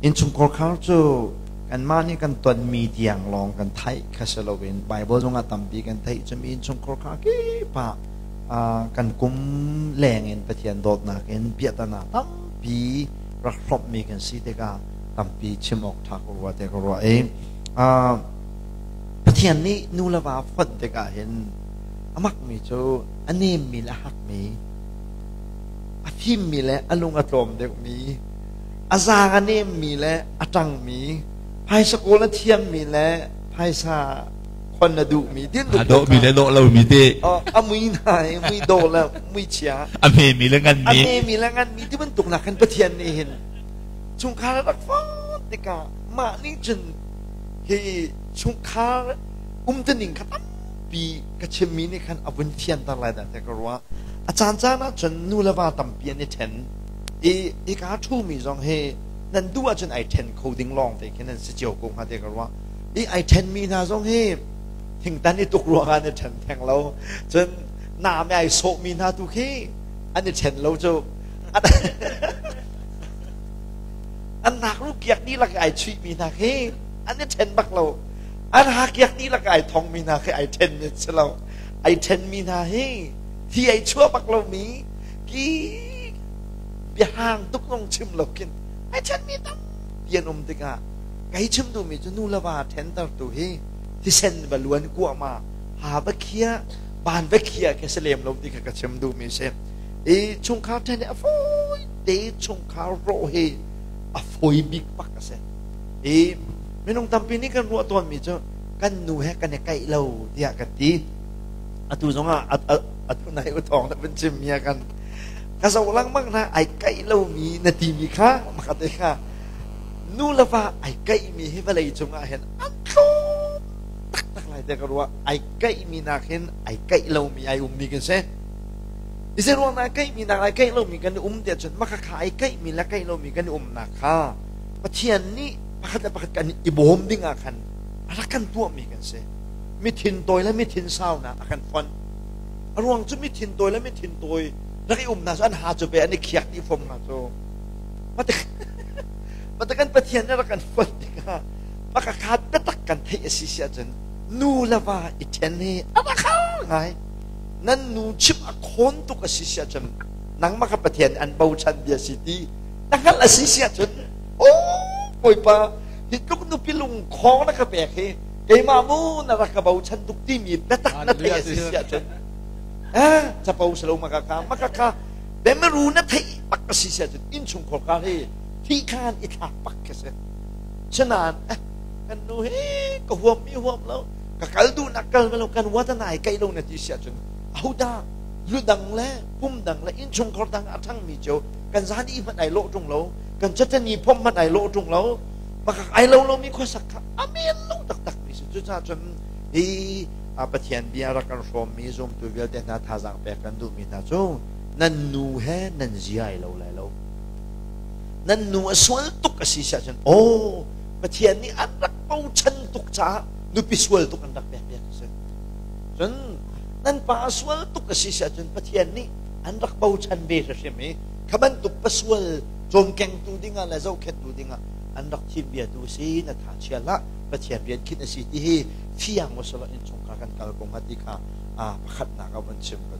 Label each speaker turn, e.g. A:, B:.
A: Innchungkhar khar cu kanmah nih kan tonmi tiang lawng kan theih kha si loin Baibal zongah tampi kan theih. Cumi innchungkhar khar kip ah kan kum leng in Pathian dawtnak in piahtana tampi rak hrawmhmi kan si tikah tampi chim awk ṭha ka ruah te ka ruah i Pathian nih nu le va fonh tikah hin a makmi cu a nemmi le a hakmi, a fimmi le a lung a tlawm deuhmi, a zaang a nemmi le a ṭangmi, phaisa kawl a thiammi le phaisa khon a duhmi din
B: A dawhmi le dawh lomi te.
A: A mui hna i mui dawh le mui chia.
B: A hmemi le nganmi.
A: A hmemi le nganmi ti bantuk nak khan Pathian nih hin chungkhar a rak fon tikah mah nih cun hi chungkhar umtuning kha tampi ka chimmi nih khan a vun fianter lai dah tiah ka ruah. A caancaan ah cun nu le va tampi an i ṭhen i hika ṭhumi zong hi nan duh ahcun ai ṭhen kho ding lawng te khi nan si cio ko hnga tiah ka ruah. I ai ṭhenmi hna zong hi thingtan i tuk ruangah an i ṭhen theng lo. Cun naam i ai sawhmi hna tu khi an i ṭhen lo cu. An nakru kiak dihlak i ai chuihmi hna khi an i ṭhen bak lo. An ha kiak dihlak i ai thongmi hna khi ai ṭhenmi an si lo. Ai ṭhenmi hna hi thi ai chuah bak lomi ki biahang tuk zong chim lo khin ai ṭhenmi tampi an um tikah kai chim duhmi cu nu le va ṭhentertu hi thisen va luan kuahma ha va khia ban va khia khi si lem lo ti kha ka chim duhmi si. I chungkhar ṭhen hi a fawi te, chungkhar rawh hi a fawi bik bak a si. I minung tampi nih kan ruah tawnmi cu kan nu he kan i kaih lo tiah kan ti. Atu zongah atu nai u thawng na vun chim mi ah kan ka zoh lengmang na ai kaih lomi na timi kha makhat kha nu le va ai kaihmi hi vawlei cungah hin an tlawm taktak lai tiah ka ruah. Ai kaihmi nak hin ai kaih lomi ai ummi kan si. Ise ruang na kaihmi nak ai kaih lomi kan um tiah cun maka kha ai kaihmi le kaih lomi kan umnak kha Pathian nih pakhat le pakhat kan i bawm ding ah khan a rak kan tuahmi kan si. Mi thin tawi le mi thin saunak a kan fonh. A ruang cu mi thin tawi le mi thin tawi rak i umnak cu an ha cu pe an i khiak dih fom nga cu. Mate kan Pathian nih rak kan fonh tikah maka kha biatak kan theih a si si ahcun nu le va i ṭhen hi a rak har ngai. Nan nu chim a khawn tuk a si si ahcun nangmah kha Pathian an bochan bia si ti na hngalh a si si ahcun, oh Bawipa, hi tluk nupi lungkhawng na ka pek hi keimah mu na rak ka bochan tuk timi biatak na theih a si si ahcun, eh capo si lo maka kha maka kha bemaru na theih bak a si si ahcun innchungkhar ka hi thi khan i thlak bak khi si. Sinain eh kan nu hi ka huam mi huam lo, ka kal duhnak kal lo, kan watanai kai lo na ti si ahcun ahodah lu dang le pum dang le innchungkhar dang a ṭhangmi cu kan zan i hmanh ai lawh ṭung lo, kan cacani phom hmanh ai lawh ṭung lo, pakak ai lo lomi khuasak kha a men lo taktak mi si. Cucaah cun hi Pathian bia rak kan hrawmmi zumtu vialte hna thazaang pek kan duhmi hna cu nan nu he nan zia ai lo lai lo. Nan nu a sual tuk a si si ahcun, aw, Pathian nih an rak bochan tuk caah nupi sual tuk an rak pek piak a si. Cun nan pa a sual tuk a si si ahcun Pathian nih an rak bochan ve hrimhrim i kha bantuk pasual cawmkengtu dingah le zohkhenhtu dingah an rak thim bia tu si. Na tha chia hlah, Pathian rian khinh a si ti hi fiang usulaw innchungkhar kan kal ko hnga ti kha pakhatnak ah von chim ka duh.